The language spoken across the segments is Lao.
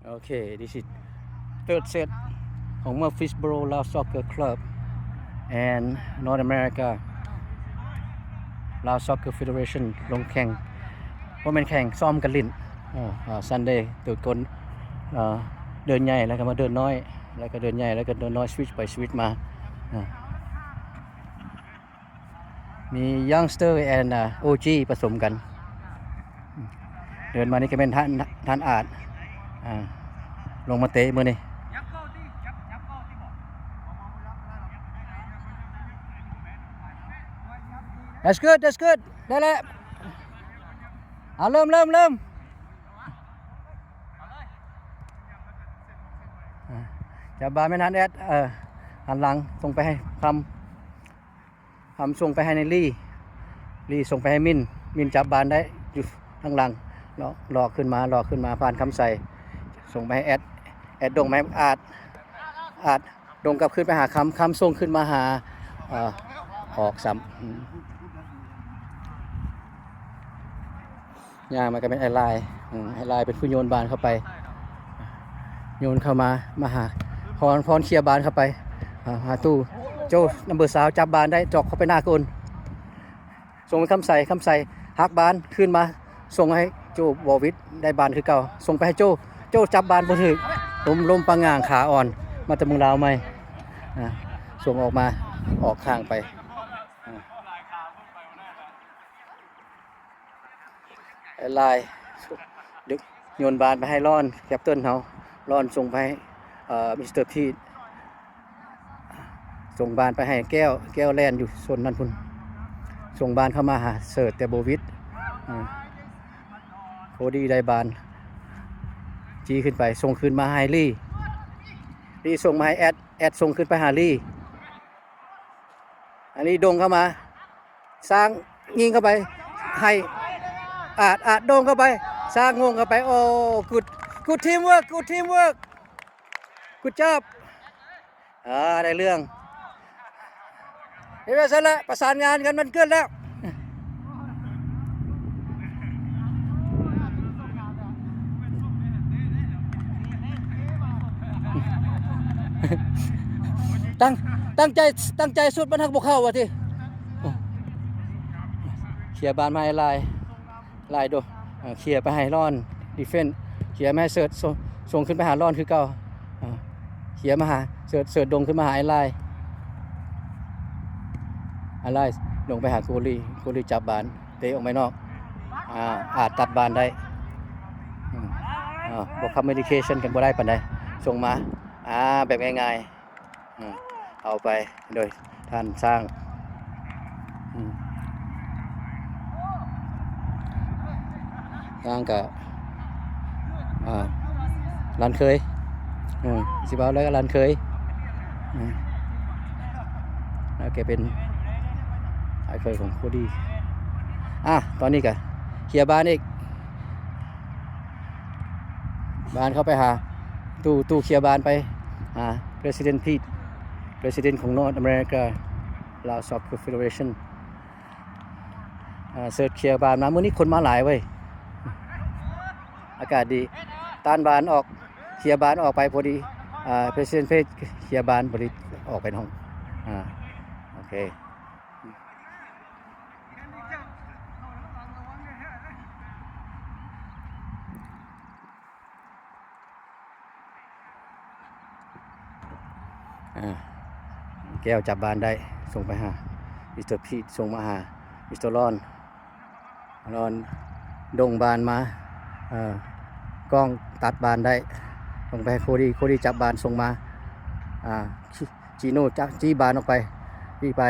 Okay, this is third set ຂອງ Murfreesboro Lao Soccer Club and North America Lao Soccer Federation ລົງແຂ່ງ ບໍ່ແມ່ນແຂ່ງ ຊ້ອມກັນຫຼິ້ນ ເອີ ເອີ Sunday ໂຕກົນ ເອີ ເດີ່ນໃຫຍ່ ແລ້ວກໍມາເດີ່ນນ້ອຍ ແລ້ວກໍເດີ່ນໃຫຍ່ ແລ້ວກໍເດີ່ນນ້ອຍ ສະວິດໄປສະວິດມາ ເອີ ມີ youngster and ອາ ໂອຈີ ປະສົມກັນ. ເດີ່ນມານີ້ກໍແມ່ນທ່ານ ທ່ານອາດ ອາ ລົງມາເຕະມື້ນີ້. That's good, that's good. ໄດ້ແລ້ວ. ເອົາ ເລີ່ມ ເລີ່ມ ເລີ່ມ. ອາ ຈັບບານແມ່ນທ່ານແອດ ເອີ ຫັນຫຼັງ ສົ່ງໄປໃຫ້ຄຳ. ຄຳສົ່ງໄປໃຫ້ນາຍລີ ລີສົ່ງໄປໃຫ້ມິນ ມິນຈັບບານໄດ້ຢູ່ທາງຫຼັງ ຫຼອກ ຫຼອກຂຶ້ນມາ ຫຼອກຂຶ້ນມາ ຜ່ານຄຳໃສ ສົ່ງໄປໃຫ້ແອດ ແອດດົງມາໃຫ້ອາດ ອາດດົງກັບຄືນໄປຫາຄຳ ຄຳສົ່ງຂຶ້ນມາຫາ ເອີ ອອກຊ້ຳ ອືມ. ຍ່າງມາກໍແມ່ນອ້າຍລາຍ ອືມ ອ້າຍລາຍເປັນຜູ້ໂຍນບານເຂົ້າໄປ ໂຍນເຂົ້າມາ ມາຫາ ພອນ ພອນເຄຍບານເຂົ້າໄປ ຫາ ຫາຕູ້ ໂຈ້ ນຳເບີຊາວ ຈັບບານໄດ້ ຈອກເຂົ້າໄປໜ້າໂກນ ສົ່ງໃຫ້ຄຳໃສ ຄຳໃສຫັກບານຄືນມາ ສົ່ງໃຫ້ໂຈ້ ວໍວິດ ໄດ້ບານຄືເກົ່າ ສົ່ງໄປໃຫ້ໂຈ້ ໂຈ້ຈັບບານບໍ່ຖືກ ລົ້ມ ລົ້ມປະຫງ່າງ ຂາອ່ອນ ມາແຕ່ເມືອງລາວໃໝ່ ອາ ສົ່ງອອກມາ ອອກຂ້າງໄປ ອາ. ຫຼາຍ ດຶກ ໂຍນບານໄປໃຫ້ລອນ ແຄັບເຕີນເຮົາ ລອນສົ່ງໄປໃຫ້ ເອີ ມິສເຕີພີດ ສົ່ງບານໄປໃຫ້ແກ້ວ ແກ້ວແລ່ນຢູ່ໂຊນນັ້ນພຸ້ນ ສົ່ງບານເຂົ້າມາຫາເສີດ ແຕ່ບໍ່ຫວິດ ເອີ ໂຄດີໄດ້ບານ ຈີ້ຂຶ້ນໄປ ສົ່ງຄືນມາໃຫ້ລີ ລີສົ່ງມາໃຫ້ແອດ ແອດສົ່ງຄືນໄປຫາລີ ອັນນີ້ດົງເຂົ້າມາ ຊ້າງຍິງເຂົ້າໄປໃຫ້ອາດ ອາດດົງເຂົ້າໄປ ຊ້າງໂງ່ງເຂົ້າໄປ ໂອ້ good good teamwork good teamwork good job ອາ ໄດ້ເລື່ອງ ເຮັດໄປຊັ້ນລະ ປະສານງານກັນມັນເກີດແລ້ວ. ຕັ້ງ ຕັ້ງໃຈ ຕັ້ງໃຈຊຸດມັນຮັກບໍ່ເຂົ້າວ່າຕິ ເຄຍບານມາໃຫ້ລາຍ ລາຍໂດ ເອີ ເຄຍໄປໃຫ້ລອນ ດີເຟນ ເຄຍມາໃຫ້ເສີດ ສົ່ງ ສົ່ງຂຶ້ນໄປຫາລອນຄືເກົ່າ ເອີ ເຄຍມາຫາເສີດ ເສີດດົງຂຶ້ນມາຫາອ້າຍລາຍ ອ້າຍລາຍ ລົງໄປຫາໂກລີ ໂກລີຈັບບານ ເຕະອອກໄປນອກ ອາ ອາດຕັດບານໄດ້ ອືມ ອາ ບໍ່ຄອມມິວນິເຄຊັນກັນບໍ່ໄດ້ປານໃດ ສົ່ງມາ ອາ ແບບງ່າຍໆ ອາ ເອົາໄປໂດຍທ່ານຊ້າງ ອືມ ຊ້າງກະ ອາ ຫຼານເຂີຍ ເອີ ຊິເວົ້າແລ້ວກໍຫຼານເຂີຍ ເອີ ແລ້ວແກເປັນອ້າຍເຂີຍຂອງໂຄດີ ອາ ຕອນນີ້ກໍເຄຍບານອີກ ບານເຂົ້າໄປຫາ ຕູ້ ຕູ້ເຄຍບານໄປຫາ President Pete President ຂອງ North America Lao Soccer Federation ເອີ ເສີດເຄຍບານມາ ມື້ນີ້ຄົນມາຫຼາຍເວີຍ ອາກາດດີ ຕ້ານບານອອກ ເຄຍບານອອກໄປພໍດີ ອາ President Pete ເຄຍບານພໍດີ ອອກໄປນອກ ອາ ໂອເຄ. ອາ ແກ້ວຈັບບານໄດ້ ສົ່ງໄປຫາ ມິສເຕີພີດ ສົ່ງມາຫາ ມິສເຕີລອນ ລອນດົງບານມາ ເອີ ກ້ອງຕັດບານໄດ້ ສົ່ງໄປໃຫ້ໂຄດີ ໂຄດີຈັບບານສົ່ງມາ ອາ ຈີໂນ່ຈັບ ຈີບານອອກໄປ ຈີໄປ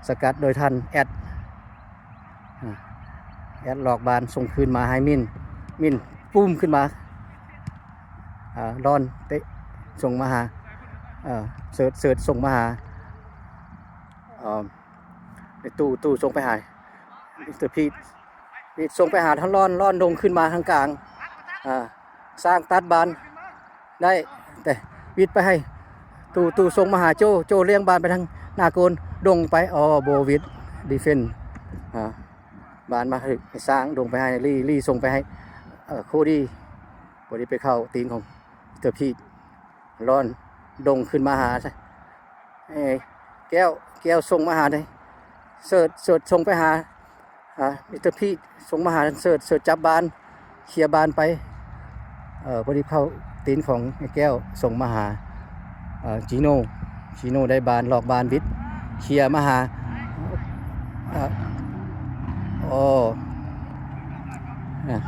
ສະກັດໂດຍທ່ານແອດ ອາ ແອດຫຼອກບານສົ່ງຄືນມາໃຫ້ມິນ ມິນປຸ້ມຂຶ້ນມາ ອາ ລອນເຕະສົ່ງມາຫາ ເອີ ເສີດ ເສີດສົ່ງມາຫາ ເອີ ຕູ້ ຕູ້ສົ່ງໄປຫາ ມິສເຕີພີດ ປີດສົ່ງໄປຫາທ່ານລອນ ລອນດົງຂຶ້ນມາທາງກາງ ອາ ສ້າງຕັດບານໄດ້ ແຕ່ວິດໄປໃຫ້ ຕູ້ ຕູ້ສົ່ງມາຫາໂຈ້ ໂຈ້ລ້ຽງບານໄປທາງໜ້າໂກນ ດົງໄປ ອໍ ບໍ່ວິດ ດີເຟນ ອາ ບານມາໃຫ້ຊ້າງ ດົງໄປໃຫ້ລີ ລີສົ່ງໄປໃຫ້ ເອີ ໂຄດີ ບໍ່ໄດ້ໄປເຂົ້າຕີນຂອງມິສເຕີພີດ. ລອນດົງຂຶ້ນມາຫາ ເອີ ແກ້ວ ແກ້ວສົ່ງມາຫາ ເສີດ ເສີດສົ່ງໄປຫາ ອ່າ ມິສເຕີພີດ ສົ່ງມາຫາເສີດ ເສີດຈັບບານ ເຄຍບານໄປ ເອີ ພໍດີເຂົ້າຕີນຂອງໄອ້ແກ້ວ ສົ່ງມາຫາ ເອີ ຈີໂນ ຈີໂນໄດ້ບານ ລອກບານບິດ ເຄຍມາຫາ ເອີ ໂອ້ ອ່າ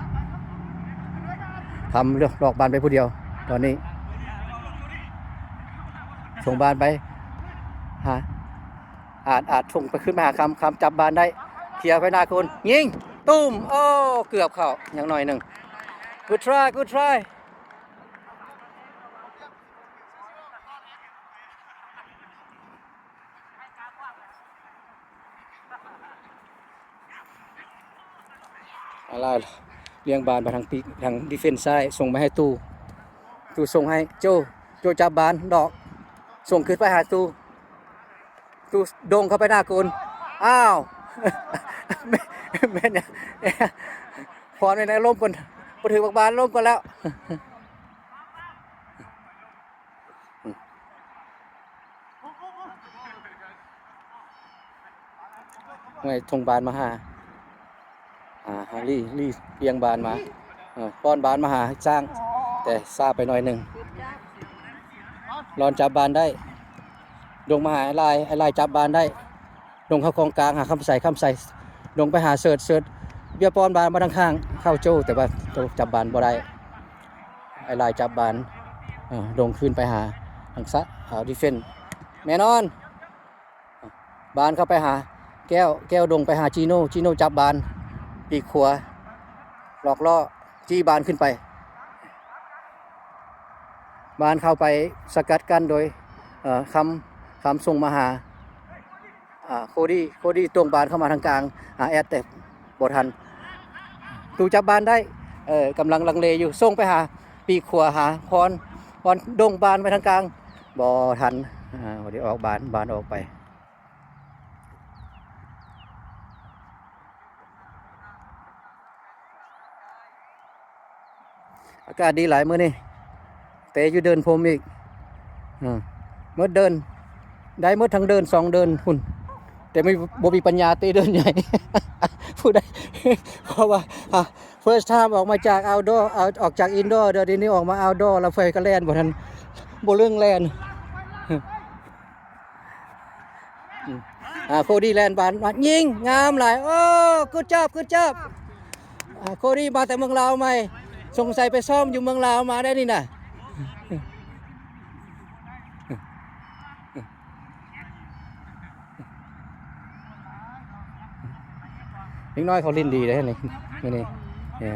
ຄຳລອກບານໄປຜູ້ດຽວ ຕອນນີ້ ສົ່ງບານໄປຫາ ອາດ ອາດສົ່ງໄປ ຂຶ້ນໄປຫາຄຳ ຄຳຈັບບານໄດ້ ເຄຍໄປໜ້າໂກນ ຍິງ ຕຸ້ມ ໂອ້ ເກືອບເຂົ້າ ຍັງໜ້ອຍໜຶ່ງ Good try, good try. ອາລາຍ ລ້ຽງບານໄປທາງປີກ ທາງດີເຟນຊ້າຍ ສົ່ງໄປໃຫ້ຕູ້ ຕູ້ສົ່ງໃຫ້ໂຈ ໂຈຈັບບານດອກ ສົ່ງຄືນໄປຫາຕູ້ ຕູ້ດົງເຂົ້າໄປໜ້າໂກນ ອ້າວ ແມ່ນ ແມ່ນຫຍັງ ພອນແມ່ນອາລົມກ່ອນ ບໍ່ຖືກບັກບານ ອາລົມກ່ອນແລ້ວ. ຫ້ວຍ ສົ່ງບານມາຫາ ອ່າ ຫາລີ ລີລ້ຽງບານມາ ເອີ ປ້ອນບານມາຫາຊ້າງ ແຕ່ຊ້າໄປໜ້ອຍໜຶ່ງ ລອນຈັບບານໄດ້ ດົງມາຫາອ້າຍລາຍ ອ້າຍລາຍຈັບບານໄດ້ ດົງເຂົ້າກອງກາງຫາຄຳໃສ ຄຳໃສດົງໄປຫາເສີດ ເສີດວຽບປ້ອນບານມາທາງຂ້າງ ເຂົ້າໂຈ້ ແຕ່ວ່າໂຈ້ຈັບບານບໍ່ໄດ້ ອ້າຍລາຍຈັບບານ ເອີ ດົງຄືນໄປຫາທາງສະ ເອີ ດີເຟນ ແນ່ນອນ ບານເຂົ້າໄປຫາແກ້ວ ແກ້ວດົງໄປຫາຈີໂນ ຈີໂນຈັບບານ ປີກຂວາ ຫຼອກລໍ້ ຈີບານຂຶ້ນໄປ ບານເຂົ້າໄປສະກັດກັ້ນໂດຍ ເອີ ຄຳ ຄຳສົ່ງມາຫາ ອ່າ ໂຄດີ ໂຄດີຕົງບານເຂົ້າມາທາງກາງ ຫາແອດ ແຕ່ບໍ່ທັນ ຕູຈັບບານໄດ້ ເອີ ກຳລັງລັງເລຢູ່ ສົ່ງໄປຫາປີກຂວາຫາພອນ ພອນດົງບານໄປທາງກາງ ບໍ່ທັນ ອ່າ ບໍ່ໄດ້ອອກບານ ບານອອກໄປ. ອາກາດດີຫຼາຍມື້ນີ້ ເຕະຢູ່ເດີ່ນພົມອີກ ເອີ ໝົດເດີ່ນ ໄດ້ໝົດທັງເດີ່ນສອງເດີ່ນພຸ້ນ ແຕ່ບໍ່ມີ ບໍ່ມີປັນຍາເຕະເດີ່ນໃຫຍ່ ຜູ້ໃດ ເພາະວ່າ ອ່າ first time ອອກມາຈາກ outdoor ເອົາ ອອກຈາກ indoor ດຽວນີ້ອອກມາ outdoor ແລ້ວໄຟກໍແລ່ນບໍ່ທັນ ບໍ່ເລິງແລ່ນ. ອືມ ອ່າ ໂຄດີແລ່ນບານມາຍິງ ງາມຫຼາຍ ໂອ້ good job good job ອ່າ ໂຄດີມາແຕ່ເມືອງລາວໃໝ່ ສົງໄສໄປຊ້ອມຢູ່ເມືອງລາວມາໄດ້ນີ້ນະ. ເດັກນ້ອຍເຂົາຫຼິ້ນດີເດ້ນີ້ ມື້ນີ້ ເອີ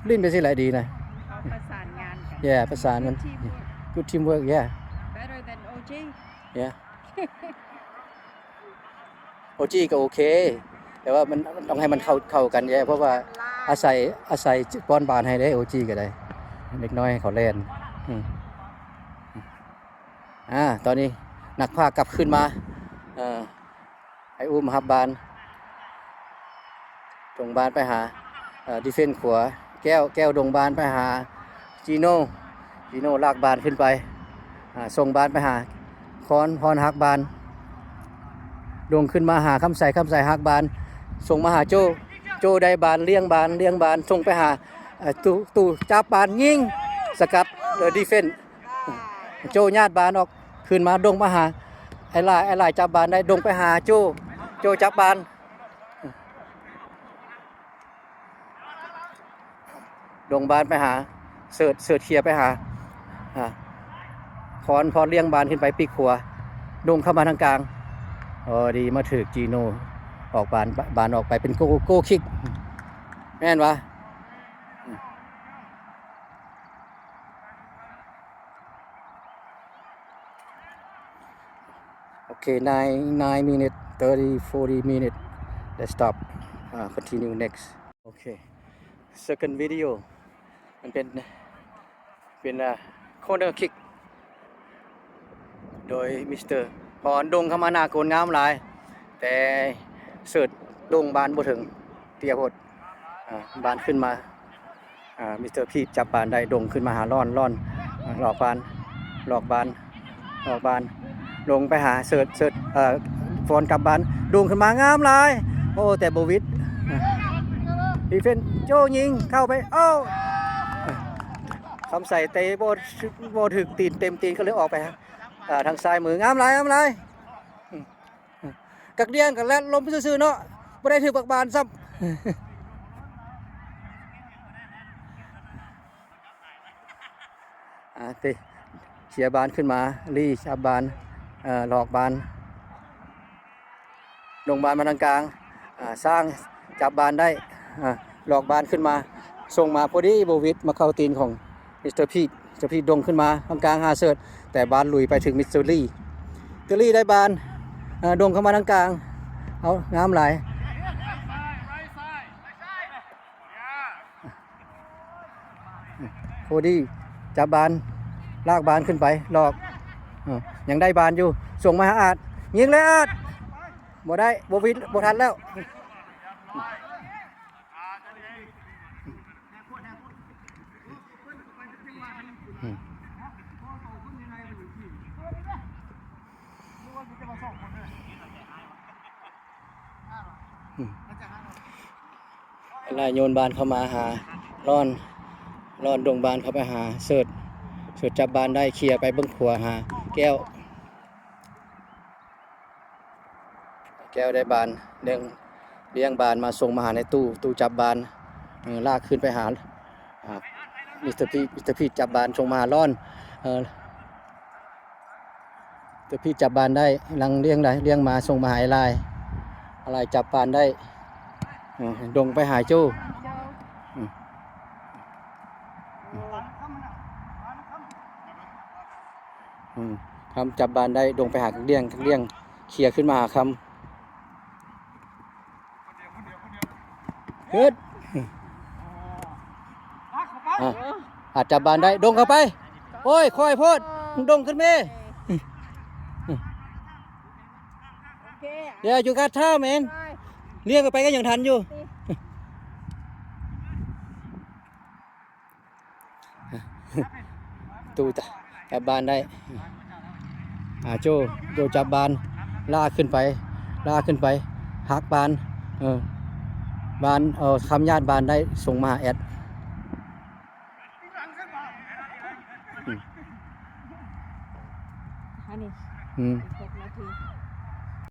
ຫຼິ້ນໄປຊີ້ແຫຼະດີນະ ເຂົາປະສານງານກັນ yeah ປະສານກັນ good teamwork good teamwork yeah better than ໂອຈີ yeah ໂອຈີກໍໂອເຄ ແຕ່ວ່າມັນ ມັນຕ້ອງໃຫ້ມັນເຂົ້າ ເຂົ້າກັນແດ່ ເພາະວ່າອາໄສ ອາໄສປ້ອນບານໃຫ້ເດ້ ໂອຈີກໍໄດ້ ເດັກນ້ອຍເຂົາແລ່ນ ອືມ ອ່າ ຕອນນີ້ນັກພາກກັບຄືນມາ ເອີ ໄອ້ອຸ້ມຮັບບານ ສົ່ງບານໄປຫາ ເອີ ດີເຟນຂວາ ແກ້ວ ແກ້ວດົງບານໄປຫາຈີໂນ ຈີໂນລາກບານຂຶ້ນໄປ ອ່າ ສົ່ງບານໄປຫາຄອນ ຄອນຮັກບານ ດົງຂຶ້ນມາຫາຄຳໃສ ຄຳໃສຮັກບານ ສົ່ງມາຫາໂຈ້ ໂຈ້ໄດ້ບານ ລ້ຽງບານ ລ້ຽງບານ ສົ່ງໄປຫາ ເອີ ຕູ້ ຕູ້ຈັບບານຍິງ ສະກັດ ເອີ ດີເຟນ ໂຈ້ຍາດບານອອກ ຄືນມາດົງມາຫາ ໄອ້ຫຼາຍ ໄອ້ຫຼາຍຈັບບານໄດ້ ດົງໄປຫາໂຈ້ ໂຈ້ຈັບບານ ດົງບານໄປຫາເສີດ ເສີດເຄຍໄປຫາ ອ່າ ພອນ ພອນລ້ຽງບານຂຶ້ນໄປປີກຂວາ ດົງເຂົ້າມາທາງກາງ ພໍດີມາຖືກຈີໂນ ອອກບານ ບານອອກໄປເປັນໂກ ໂກຄິກ ແມ່ນຫວາ? Okay, nine, nine minute, thirty, forty minute. Let's stop. Uh, continue next. Okay. Second video. ມັນເປັນ ເປັນ ອ່າ corner kick ໂດຍມິສເຕີ ພອນດົງເຂົ້າມາໜ້າໂກນງາມຫຼາຍ ແຕ່ເສີດດົງບານບໍ່ເຖິງ ເຕ້ຍໂພດ ອ່າ ບານຂຶ້ນມາ ອ່າ ມິສເຕີພີດຈັບບານໄດ້ ດົງຂຶ້ນມາຫາລອນ ລອນ ອ່າ ຫຼອກບານ ຫຼອກບານ ຫຼອກບານ ລົງໄປຫາເສີດ ເສີດ ເອີ ຟອນກັບບານ ດົງຂຶ້ນມາງາມຫຼາຍ ໂອ້ ແຕ່ບໍ່ຫວິດ ດີເຟນ ໂຈ້ຍິງເຂົ້າໄປ ໂອ້ ຄຳໃສເຕະບໍ່ ບໍ່ຖືກຕີນ ເຕັມຕີນ ກໍເລີຍອອກໄປ ອ່າ ທາງຊ້າຍມື ງາມຫຼາຍ ງາມຫຼາຍ ອືມ ອືມ ກັກດຽງກໍແລ່ນລົມຊື່ໆເນາະ ບໍ່ໄດ້ຖືກບັກບານຊ້ຳ ອ່າ ຕິ ເຄຍບານຂຶ້ນມາ ລີຈັບບານ ເອີ ຫຼອກບານ ດົງບານມາທາງກາງ ອ່າ ຊ້າງຈັບບານໄດ້ ອ່າ ຫຼອກບານຂຶ້ນມາ ສົ່ງມາພໍດີ ບໍ່ຫວິດ ມາເຂົ້າຕີນຂອງມິສເຕີພີດ ມິສເຕີພີດດົງຂຶ້ນມາທາງກາງຫາເສີດ ແຕ່ບານຫຼຸຍໄປເຖິງມິສເຕີລີ ມິສເຕີລີໄດ້ບານ ອ່າ ດົງເຂົ້າມາທາງກາງ ເອົາ ງາມຫຼາຍ. ໂຄດີຈັບບານ ລາກບານຂຶ້ນໄປ ຫຼອກ ເອີ ຍັງໄດ້ບານຢູ່ ສົ່ງມາຫາອາດ ຍິງເລີຍອາດ ບໍ່ໄດ້ ບໍ່ວິດ ບໍ່ທັນແລ້ວ ອືມ ອືມ ລາຍໂຍນບານເຂົ້າມາຫາລອນ ລອນດົງບານເຂົ້າໄປຫາເສີດ ເສີດຈັບບານໄດ້ ເຄຍໄປເບິ່ງຂວາຫາແກ້ວ ແກ້ວໄດ້ບານ ລຽງ ລຽງບານມາສົ່ງມາຫາໃນຕູ້ ຕູ້ຈັບບານ ເອີ ລາກຄືນໄປຫາ ອ່າ ມິສເຕີພີດ ມິສເຕີພີດຈັບບານສົ່ງມາຫາລອນ ເອີ ເຕີພີດຈັບບານໄດ້ ຫຼັງລຽງໄດ້ ລຽງມາສົ່ງມາຫາອ້າຍລາຍ ອ້າຍລາຍຈັບບານໄດ້ ເອີ ດົງໄປຫາໂຈ້ ເຈົ້າ ອືມ ອືມ ຄຳຈັບບານໄດ້ ດົງໄປຫາກັກດຽງ ກັກດຽງເຄຍຂຶ້ນມາຫາຄຳ ເຮັດ ອ່ະ ອາດຈັບບານໄດ້ ດົງເຂົ້າໄປ ໂອ້ຍ ຄ່ອຍໂພດ ດົງຂຶ້ນເມ ໂອເຄ Yeah, you got time, man. ລຽງກັນໄປກໍຍັງທັນຢູ່. ຕູ້ຈັບບານໄດ້ ອາ ໂຈ້ ໂຈ້ຈັບບານ ລາກຂຶ້ນໄປ ລາກຂຶ້ນໄປ ຫັກບານ ເອີ ບານ ເອີ ຄຳຍາດບານໄດ້ ສົ່ງມາຫາແອັດ ອືມ ອັນນີ້ ອືມ.